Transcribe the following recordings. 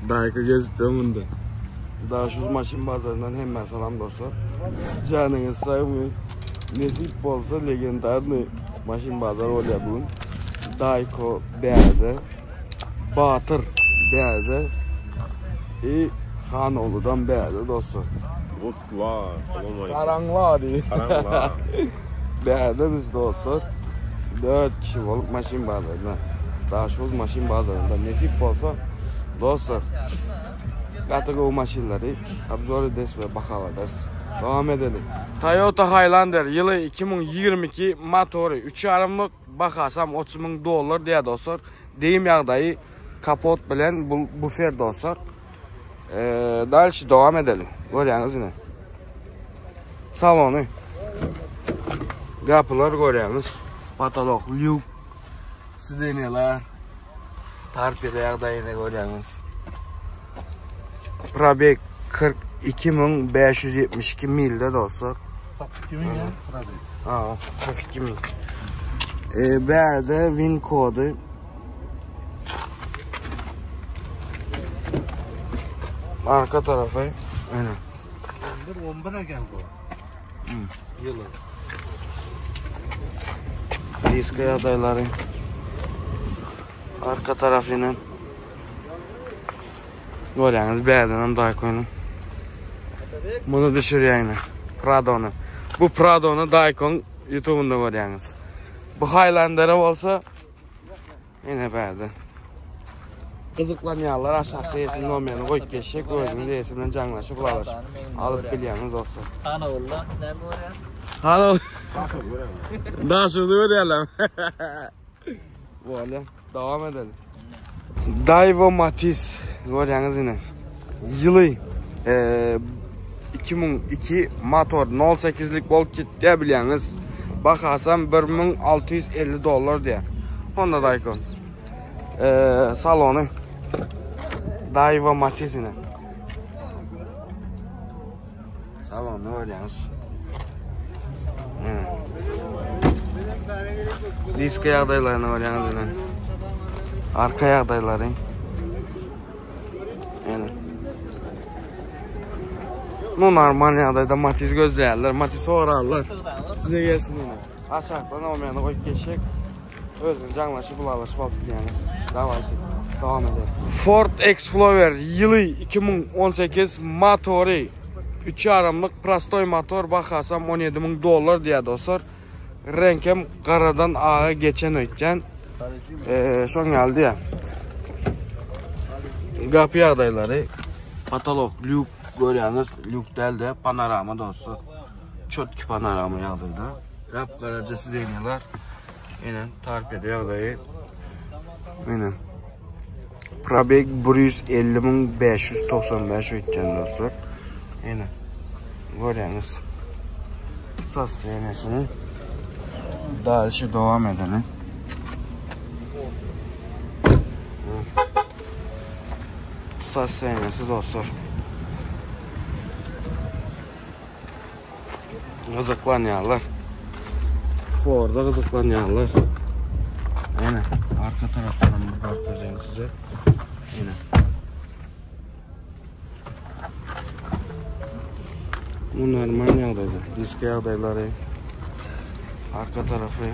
Daýka gezip öňünde. Daşuz maşyn bazaryndan hemmä salam dostlar. Janyňyz sagmy? Nesip bolsa legendarny maşyn bazar bolýar bu gün. Daýko bärde. Batyr bärde. I Hanogludan bärde dostlar. Gutla, salam aleyküm. Garaňla diý. Garaňla. Bärde biz dostlar 4 kişi bolup maşyn bazarynda. Daşoguz maşyn bazarynda nesip bolsa dostlar gaty gowy maşynlary obzor ederiz we bahaladyrys. Dowam edeliň. Toyota Highlander ýyly 2022 motory 3,5-lyk bahasam 30 müň dollar diýýär dostlar. Degim ýagdaýy kapot bilen bu bufer dostlar. Dalşi dowam edeli. Görýäňiz ine. Salony. Gapylar görýäňiz. Patolok, lýuk, sidenýalar. Torpeda ýagdaýyny görýäňiz. Probeg 42572 milde dostlar. 42 müň ya probeg. Ha, 42 müň. Ee, bärde win kody. Arka tarafy. Aynen. 11 11 eken bu. Hmm. Ýyly. Diska ýagdaýlary. Arka tarafyny. Görýäňiz bärden hem Daikonyň. Muny düşürýäňmi? Pradony. Bu Pradony Daikon YouTube'unda görýäňiz. Bu Highlander'e bolsa Ine bärde. Gyzyklanýanlar aşakda eýesiniň nomerini goýup geçjek, özüňiz eýesi bilen jaňlaşyp, ylalaşyp alyp bilýäňiz dostlar. Hanawulla näme görýär? Hanaw. Daşuzy görýärler. Bolýa, dowam edelim. Daiwa Matiz görýäňiz ine. Ýyly 2002 motor 0.8-lik bolup gitýär bilýäňiz. Bahasam 1650 dollar diýär. Honda Daikon. Salony Daiwa Matiz ine. Salony görýäňiz. Diska ýagdaýlaryny görýäňiz ine. Arka ýagdaýlary. Ine. Nu normal ýagdaýda Matiz gözleýärler, Matiz sorarlar. Size gelsin ine. Aşakda nomerini goýup geçjek. Özüňiz jaňlaşyp, ylalaşyp alyp bilýäňiz. Dawayte, dowam edelim. Ford Explorer ýyly 2018 motory 3 ýarymlyk prostoý motor bahasam 17 müň dollar diýýär dostlar. Reňkem garadan aga geçen öýtýän. Eee, şoň ýaly diýýär. Gapy ýagdaýlary patolok lýuk görýäňiz, lýuk däl-de panorama dostlar. Çotki panorama ýagdaýda. Gap-garaja sidenýalar. Ine, torpeda ýagdaýy. Ine. Probeg 150 595 öýtýän dostlar. Ine. Görýäňiz. Sostoýaniýasyny. Dalşy dowam edeli. Sostoýaniýasy dostlar. Gyzyklanýarlar. Ford'a gyzyklanýarlar. Ene, arka tarapdan hem bir görkezeyim size. Ene. Bu normal ýagdaýda. Disk ýagdaýlary. Arka tarafy.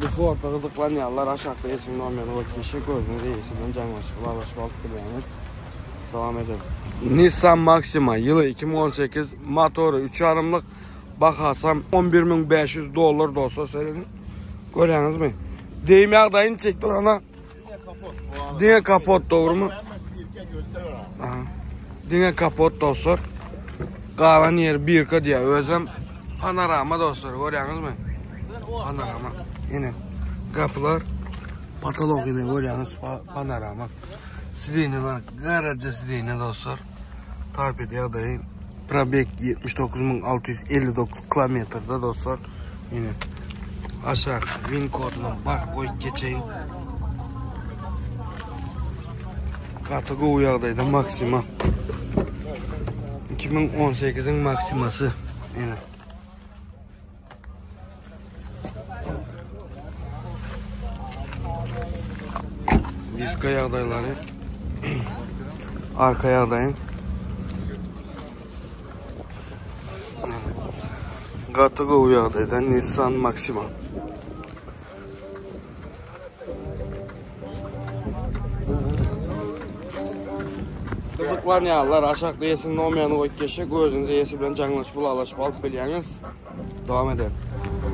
Bu Ford'a gyzyklanýarlar. Aşakda esim nomerini goýup geçjek. Özüňiz eýesi bilen jaňlaşyp, ylalaşyp alyp bilýäňiz. Dowam edelim. Nissan Maxima ýyly 2018 motory 3 ýarymlyk bahasam 11500 dollar dostlar söyledi. Görýäňizmi? Deyim ýagdaýyny çek durana. Diňe kapot dogrumy? Aha. Diňe kapot dostlar. Galan ýeri birka diýýär. Özem panorama dostlar görýäňizmi? Panorama. Ine gapylar patolog ine görýäňiz panorama. Sidenýalar garaja sidenýa dostlar. Torpeda ýagdaýy probeg 79659 kilometrde dostlar. Ine aşak win koduna bak goýup geçeýin. Gaty gowy ýagdaýda Maxima. 2018-iň Maximasy. Ine. Diska ýagdaýlary. Arka ýagdaýy. Gaty gowy ýagdaýda Nissan Maxima. Gyzyklanýanlar aşakda eýesiniň nomerini goýup geçjek, özüňiz eýesi bilen jaňlaşyp, ylalaşyp alyp bilýäňiz. Dowam edelim.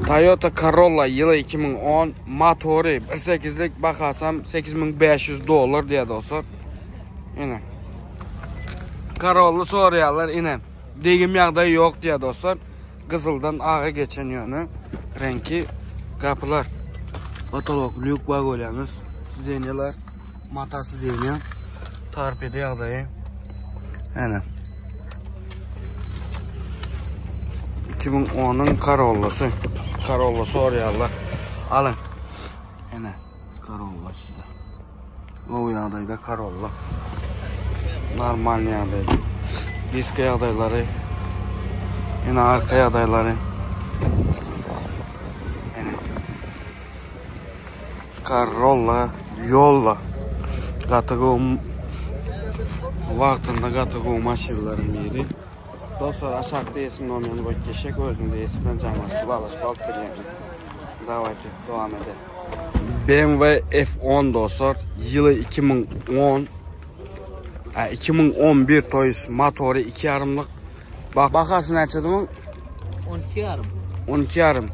Toyota Corolla ýyly 2010, motory 1.8-lik, bahasam 8500 dollar diýýär dostlar. Ine. Corolla soraýarlar, ine. Degim ýagdaýy ýok diýýär dostlar. Gyzyldan aga geçen ýöne reňki gapylar. Potolok lýuk bar görýäňiz. Sidenýalar, mata sidenýa. Torpeda ýagdaýy. Ene. 2010-yň Corolla-sy. Corolla soraýarlar. Alyň. Ene, Corolla size. Gowy ýagdaýda Corolla. Normal ýagdaýda. Diska ýagdaýlary. Ene arka ýagdaýlary. Ene. Corolla ýolla. Gaty gowy wagtynda gaty gowy maşynlaryň biri. Dostlar aşakda esin nomerini goýup geçjek özüňiz eýesi bilen jaňlaşyp ylalaşyp alyp bilýäňiz. Dawayte dowam edelim. BMW F10 dostlar ýyly 2010 2011 toýus motory 2 ýarymlyk. Bak bahasy näçedi muň? 12 ýarym. 12 ýarym.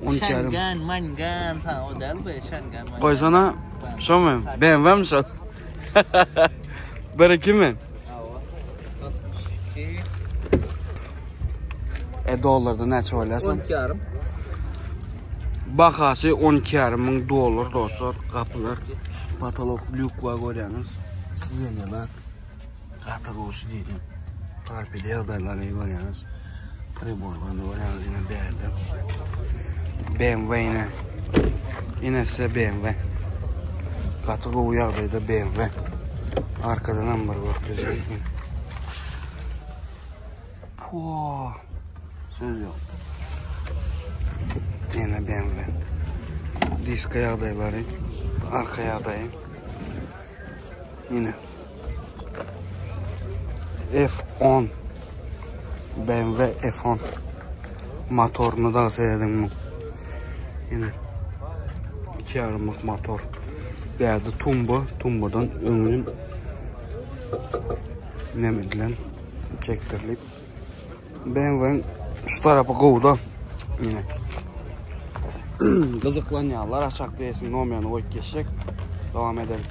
12 ýarym. Şengen, mangan, ha o däl bu, şengen. Goýsana. Şomy? BMW mi şo? Bir iki mi? E dollarda näçe bolýar şol? 12 ýarym. Bahasy 12 ýarym müň dollar dostlar. Gapylar, potolok lýuk bar görýäňiz. Sidenýalar. Gaty gowusy diýdim. Torpeda ýagdaýlary görýäňiz. Priborlaryny görýäňiz ýene bärde. BMW ýene. Ýene size BMW. Gaty gowy ýagdaýda BMW. Arkadan hem bir görkezeyim. Po. Söz ýok. Ýene BMW. Diska ýagdaýlary, arka ýagdaýy. Ýene. F10 BMW F10 motoryny da seýrediň muň. Ýene. Iki ýarymlyk motor. Bärde tumba, tumbadan öňüni neme edilen çekdirilip. BMW-niň şu tarapy gowda. Ýene. Gyzyklanýarlar aşakda eýesiniň nomerini goýup geçjek. Dowam edelim.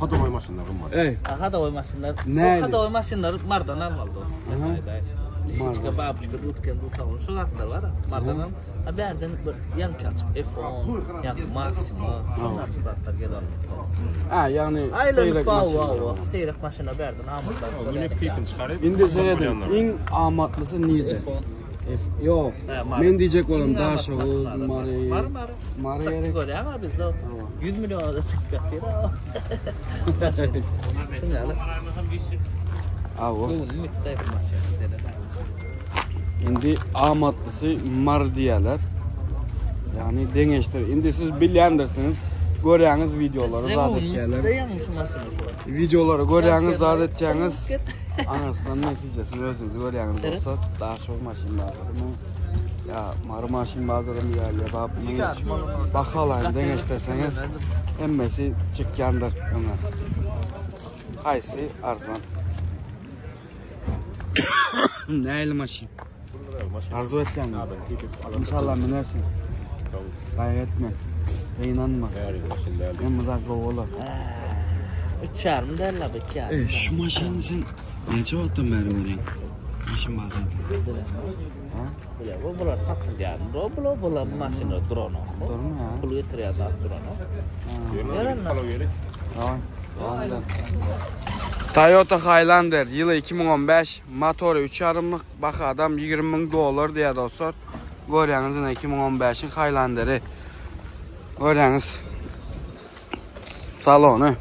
Hadowy maşynlar gymmat. Ey. Hadowy maşynlar. Näli? Hadowy maşynlar Mardan almaly dost. Lisiçka, babuçka, dutken, dutawun şu zatlar bar. Mardan al. Ha bärden bir ýaňky açyk F10, ýaňky Maxima, şonlar şu zatlar gelip Ha, ýagny seýrek maşyn. Seýrek maşyna bärden amatlar. Güne pikini çykaryp. Indi seredin, iň amatlysy nirde? Ýok. Men diýjek bolam Daşoguz, Mary. Mary, Mary. Mary gerek. Görýäň ha bizde 100 milliona da çykyp ýatyr. Awa. Indi amatlysy Mary diýýärler. Ýagny deňeşdir. Indi siz bilýändirsiňiz. Görýäňiz wideolary zat etýärler. Wideolary görýäňiz zat etýäňiz. Aňyrsyndan netijesini özüňiz görýäňiz dostlar. Daşoguz maşyn bazarymy? Ýa Mary maşyn bazarymy ýa Lebapmy? Bahalaryny deňeşdirseňiz hemmesi çykýandyr öňe. Haýsy arzan? Nähili maşyn? Arzuw etýäňmi? Inşallah münersiň. Gaýgy etme. Gynanma. Hemme zat gowy bolar. Üç ýarym däl la, iki ýarym. Ey, şu maşyny sen näçe wagtdan bäri görýäň? Maşyn bazarda. Ha? Bile, bu bular satylýar. Bu bular bular maşyny duranok. Durmy ha? Pul getirýär zat duranok. Tamam. Toyota Highlander ýyly 2015, motory 3 ýarymlyk, bahadam 20 müň dollar diýýär dostlar. Görýäňiz ine 2015-iň Highlanderi. Görýäňiz. Salony.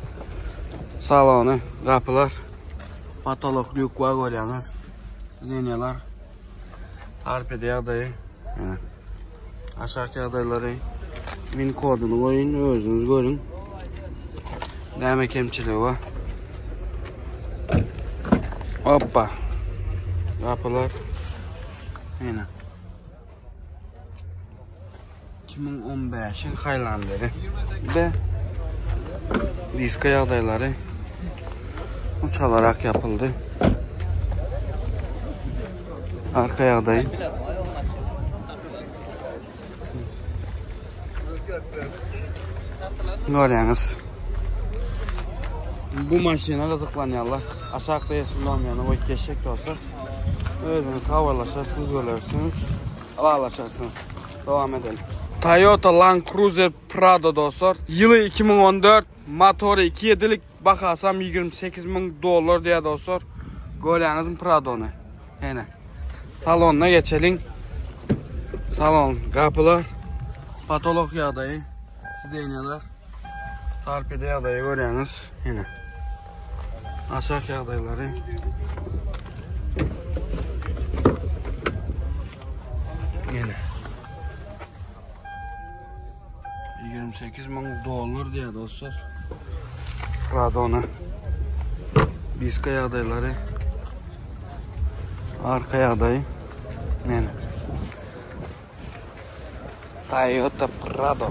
Salony, gapylar. Potolok lýuk bar görýäňiz. Liniýalar. Torpeda ýagdaýy. Ine. Aşak ýagdaýlary. Win koduny goýun, özüňiz görüň. Näme kemçiligi bar? Hoppa. Gapylar. Ýene. 2015-iň Highlanderi. Ve diska ýagdaýlary uçalarak ýapyldy. Arka ýagdaýy. Görýäňiz. Bu maşyna gyzyklanýarlar. Aşakda ýeşil nomerini goýup geçjek dostlar. Özüňiz habarlaşarsyňyz, görersiňiz, ylalaşarsyňyz. Dowam edelim. Toyota Land Cruiser Prado dostlar. Ýyly 2014, motory 2.7-lik, bahasam 28 müň dollar diýýär dostlar. Görýäňizmi Pradony? Ene. Salonyna geçeliň. Salon, gapylar, patolok ýagdaýy, sidenýalar, torpeda ýagdaýy görýäňiz. Ene. Aşak ýagdaýlary. Ene. 28 müň dollar diýýär dostlar. Pradona. Diska ýagdaýlary. Arka ýagdaýy. Mene. Toyota Prado.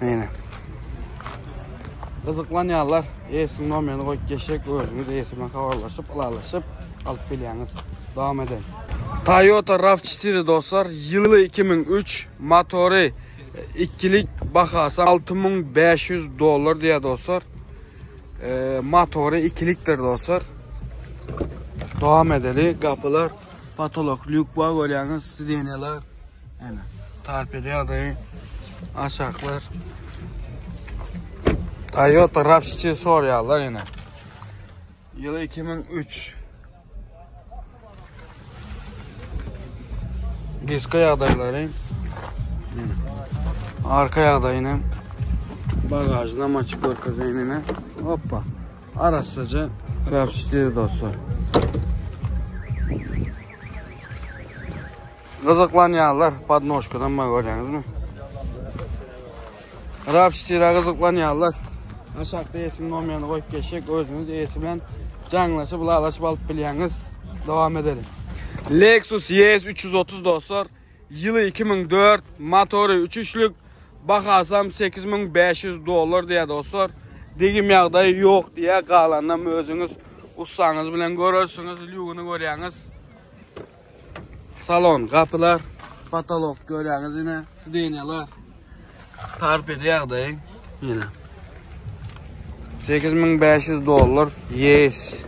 Mene. Gyzyklanýarlar. Eýesiniň nomerini goýup geçjek. Özüňiz eýesi bilen habarlaşyp, ylalaşyp alyp bilýäňiz. Dowam edelim. Toyota RAV4 dostlar, ýyly 2003, motory ikilik, bahasy 6500 dollar diýýär dostlar. E, motory ikilikdir dostlar. Dowam edeli. Gapylar, patolok lýuk bar görýäňiz, sidenýalar. Ene, torpeda ýagdaýy aşaklar. Toyota RAV4 sorýarlar ene. Ýyly 2003. Diska ýagdaýlary. Ene. Arka ýagdaýyny bagajyny hem açyp görkezeýin ene. Hoppa. Arassaja RAV4 dostlar. Gyzyklanýarlar podnožkadan bak görýäňizmi? RAV4-e gyzyklanýarlar. Aşakda eýesiniň nomerini goýup geçjek, özüňiz eýesi bilen jaňlaşyp, ylalaşyp alyp bilýäňiz. Dowam edeliň. Lexus ES 330 dostlar, ýyly 2004, motory 3 üçlük, bahasam 8500 dollar diýýär dostlar. Degim ýagdaýy ýok diýýär, galanynam özüňiz ussaňyz bilen görersiňiz, lýugyny görýäňiz. Salon, gapylar, patolok görýäňiz ine, sidenýalar. Torpeda ýagdaýy ine. 8500 dollar. Yes.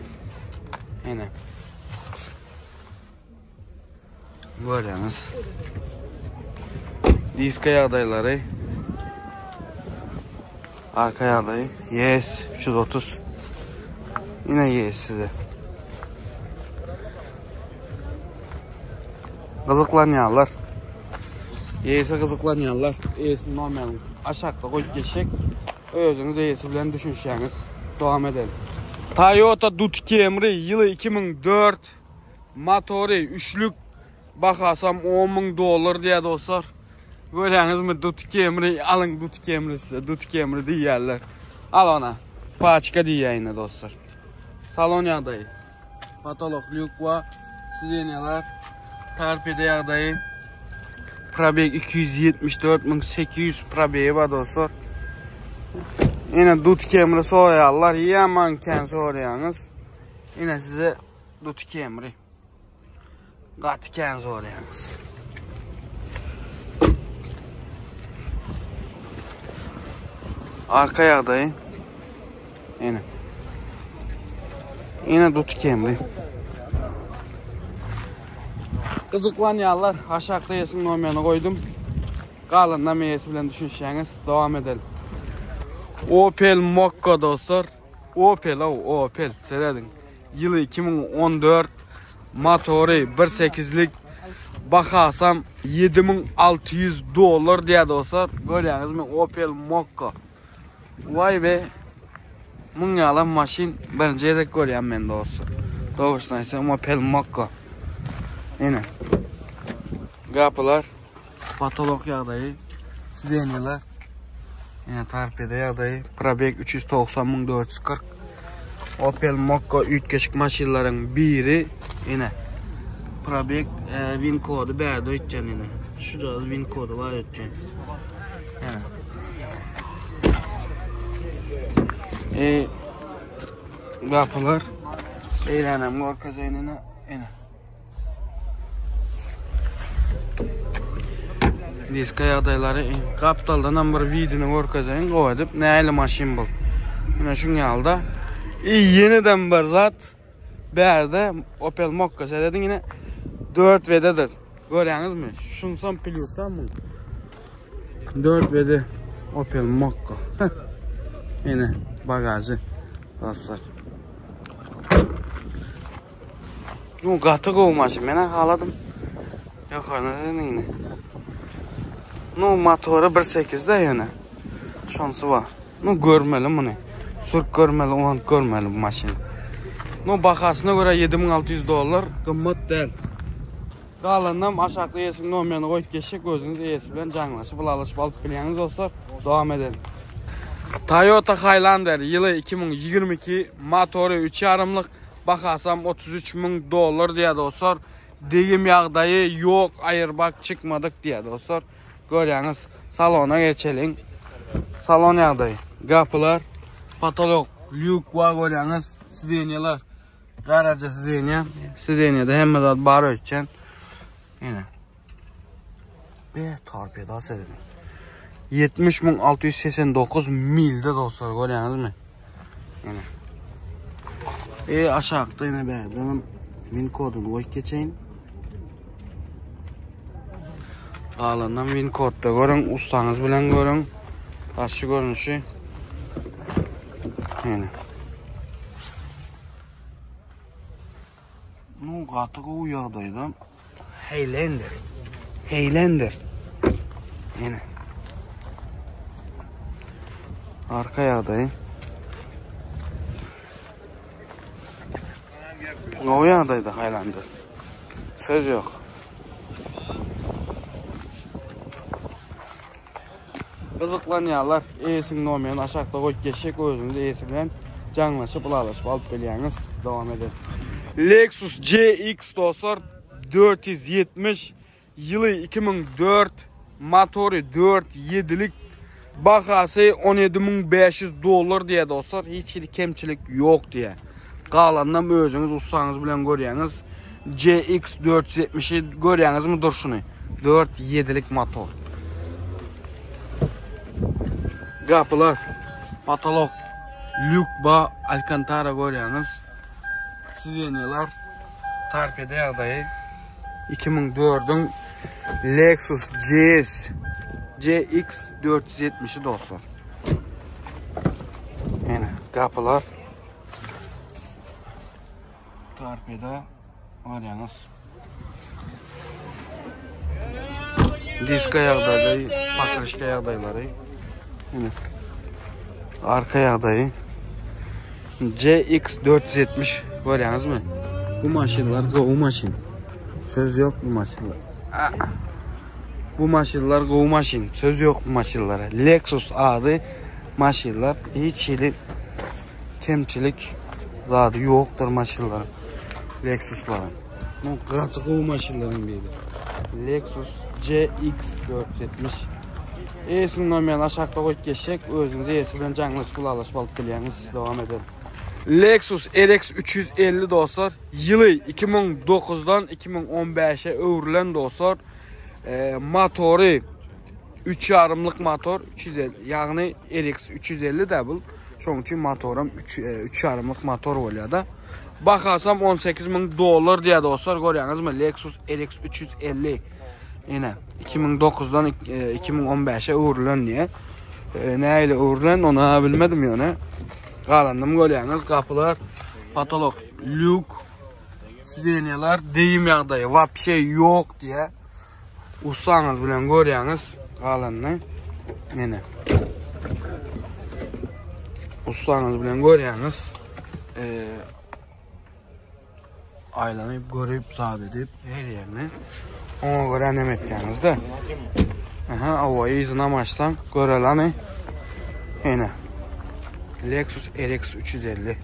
Ine. Görýäňiz. Diska ýagdaýlary. Arka ýagdaýy. Yes 330. Ine yes size. Gyzyklanýarlar. Eýesi gyzyklanýarlar. Eýesiniň nomerini aşakda goýup geçjek. Özüňiz eýesi bilen düşünişýäňiz. Dowam edelim. Toyota Dut Camry ýyly 2004 motory üçlük bahasam 10 müň dollar diýýär dostlar. Görýäňizmi Dut Camry alyň Dut Camry size Dut Camry diýýärler. Al ona. Paçka diýýär indi dostlar. Salon ýagdaýy. Patolok lýuk we sidenýalar. Torpeda ýagdaýy. Probeg 274800 probegi bar dostlar. Ine Dut Camry soraýarlar. Ýaman kän soraýaňyz. Ine size Dut Camry. Gaty kän soraýaňyz. Arka ýagdaýy. Ine. Ine Dut Camry. Gyzyklanýarlar. Aşakda eýesiniň nomerini goýdum. Galanynam eýesi bilen düşünişýäňiz. Dowam edelim. Opel Mokka dostlar. Opel o Opel serediň. Ýyly 2014 motory 1.8-lik bahasam 7600 dollar diýýär dostlar. Görýäňizmi Opel Mokka. Waý be. Muň ýalam maşyn birinji gezek görýän men dostlar. Dogrusyny aýtsam Opel Mokka. Ine. Gapylar, patolok ýagdaýy, sidenýalar. Ýene torpeda ýagdaýy, probeg 390 440. Opel Mokka üýtgeşik maşynlaryň biri. Ýene probeg e, win kody bärde öýtýän ýene. Şurada win kody bar öýtýän. Ýene. E, gapylar. Eýlänem görkezeýin ene. Ene. Diska ýagdaýlary gapdaldan hem bir videony görkezeýin gowy edip nähili maşyn bu. Ine şuň ýalyda. I ýeneden bir zat bärde Opel Mokka serediň ine 4 WD-dir. Görýäňizmi? Şunsam plýusdan bu. 4 WD Opel Mokka. Ine bagajy dostlar. Bu gaty gowy maşyn. Men haladym. Ýokardan indi. Nu motory 1.8 de ýöne. Şonsy bar. Nu görmeli muny. Sürüp görmeli, ulanyp görmeli bu maşyny. Nu bahasyna görä 7600 dollar gymmat däl. Galanynam aşakda eýesiniň nomerini goýup geçjek, özüňiz eýesi bilen jaňlaşyp, ylalaşyp alyp bilýäňiz dostlar. Dowam edelim. Toyota Highlander ýyly 2022, motory 3.5-lyk, bahasam 33 müň dollar diýýär dostlar. Degim ýagdaýy ýok, aýyrbak çykmadyk diýýär dostlar. Görýäňiz, salona geçeliň. Salon ýagdaýy. Gapylar, potolok, lýuk bar görýäňiz, sidenýalar. Garaja sidenýa. Sidenýada hemme zat bar öýtýän. Ine. Be torpeda serediň. 70689 milde dostlar görýäňizmi? Ine. E aşakda ine bärdenem win koduny goýup geçeýin. Galandan win kodda görüň, ussaňyz bilen görüň. Daşy görnüşi. Ine. Nu gaty gowy ýagdaýda. Highlander. Highlander. Ine. Arka ýagdaýy. Gowy ýagdaýda Highlander. Söz ýok. Gyzyklanýarlar. Eýesiniň nomerini aşakda goýup geçjek, özüňiz eýesi bilen jaňlaşyp, ylalaşyp alyp bilýäňiz. Dowam edelim. Lexus GX dostlar 470 ýyly 2004 motory 4 7-lik bahasy 17500 dollar diýýär dostlar. Hiç hili kemçilik ýok diýýär. Galanynam özüňiz ussaňyz bilen görýäňiz. GX 470-i görýäňizmi durşuny? 4 7-lik motor. Gapylar, potolok, lýuk ba, alkantara görýäňiz. Sidenýalar, torpeda ýagdaýy. 2004-iň Lexus GS GX 470-i dostlar. Ene, gapylar. Torpeda görýäňiz. Diska ýagdaýlary, pakryşka ýagdaýlary. Ine. Arka ýagdaýy. CX 470 görýäňizmi? Bu maşynlar gowy maşyn. Söz ýok bu maşynlar. Bu maşynlar gowy maşyn. Söz ýok bu maşynlara. Lexus ady maşynlar hiç hili kemçilik zady ýokdur maşynlaryň. Lexuslaryň. Bu gaty gowy maşynlaryň biri. Lexus GX 470. Eýesiniň nomerini aşakda goýup geçjek. Özüňiz eýesi bilen jaňlaşyp ylalaşyp alyp bilýäňiz. Dowam edelim. Lexus RX 350 dostlar. Ýyly 2009-dan 2015-e öwrülen dostlar. E, motory 3,5-lyk motor 350, ýagny RX 350 de bu. Şonuň üçin motoram 3 3,5-lyk motor bolýar da. Bahasam 18 müň dollar diýýär dostlar, görýäňizmi? Lexus RX 350. Ine, 2009-dan 2015-e öwrülen diýýär. E, nähili öwrülen ony bilmedim ýöne. Galandymy görýäňiz, gapylar, potolok, lýuk, sidenýalar, deýim ýagdaýy wapşe ýok diýýär. Ussaňyz bilen görýäňiz galanyny. Mene. Ussaňyz bilen görýäňiz. Eee aýlanyp görüp zat edip her ýerini. Oňa görä neme etýäňiz-de. Aha, awa yzynam açsaň göreli hany. Ene. Lexus RX 350.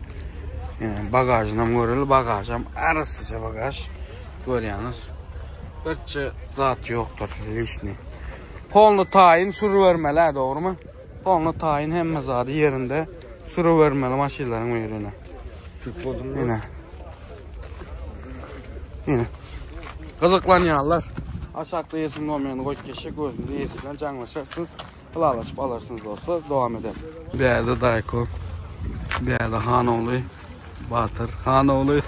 Ene, bagajynam göreli, bagajam arassaja bagaž. Görýäňiz. Birçe zat ýokdur, lişni. Polny taýyn sürübermeli, dogrumy? Polny taýyn hemme zady ýerinde sürübermeli maşynlaryň birine. Sürüp bolduňmy? Ene. Ene. Gyzyklanýarlar. Aşakda ýesim nomerini goýup geçjek, özüňiz eýesi bilen jaňlaşarsyňyz, ylalaşyp alarsyňyz dostlar. Dowam edelim. Bärde Daýko. Bärde Hanogly. Batyr Hanogly.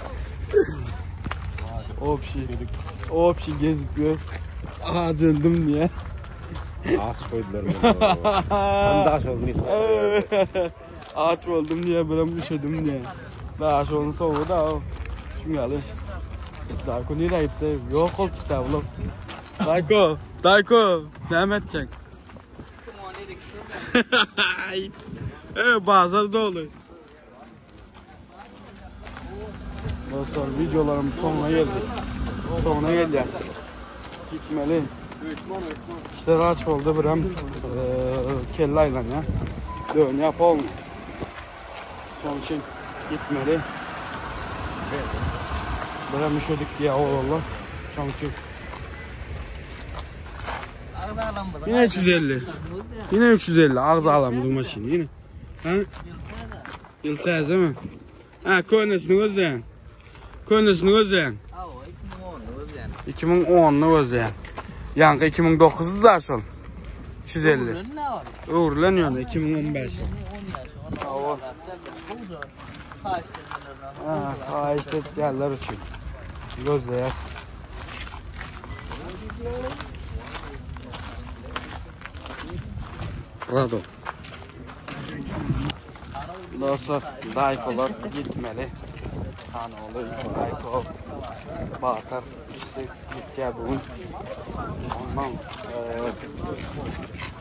Obşi. Obşi gezip ýör. Aç öldüm diýe. Aç koydular beni. Hem daş oldum. Aç oldum diye birem üşedim diye. Daha şonu soğudu da o. Şimdi alayım. Dayko nereye gitti? Yok oldu da oğlum. Dayko, Dayko, ne edecek? Evet, bazar dolu. Dostlar videolarım sonuna geldi. Sonuna geleceğiz. Gitmeli. İşte aç oldu birem eee kelle aylan ya. Dön yap olmuyor. Son için gitmeli. Birem üşüdük diye oğlum. Son için. Yine 350. Yine 350. Ağız alamız maşını yine. Ha? Yıl täze mi? Ha, könesini gözleýän. Könesini gözleýän. Awa, 2010 gözleýän. 2010-ny gözleýän. Ýaňky 2009-dy da şol. 350. Ne var? Öwrülen ýöne 2015. Awa. Ha, ha işte yerler için. Gözleýäs. Rado. Dostlar, Daykolar gitmeli. Hanoğlu, Dayko, Batır, işte gittiler bugün. Ondan eee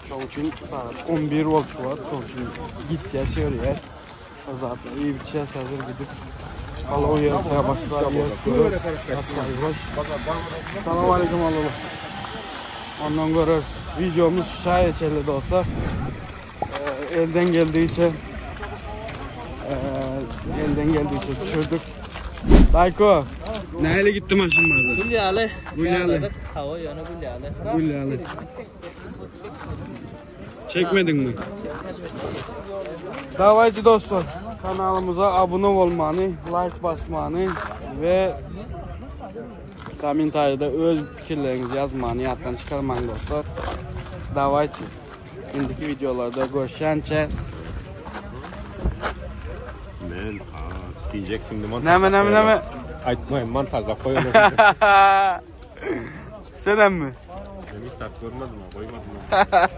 çoğu için saat 11 oldu var. Çoğu için gideceğiz, yürüyeceğiz. Zaten iyi bir şey hazır gidip Alo yerse başlar yerse Salam aleyküm Allah. Ondan görürüz. Videomuz şay içerli dostlar. Ee, elden geldiğince ee, elden geldiğince düşürdük. Dayko, neyle gitti maşın bazen? Gülyalı. Gülyalı. Hava yönü Gülyalı. Gülyalı. Çekmedin mi? Davaycı dostlar, kanalımıza abone olmanı, like basmanı ve kommentariyada öz fikirlerinizi yazmanı yaddan çıkarmayın dostlar. Davaycı. Indiki videolarda görüşənçə Men aç diyecektim de montaj. Neme neme neme. Aytmayın montajla koyalım. Sen mi? Ben hiç saat görmedim ha koymadım ha.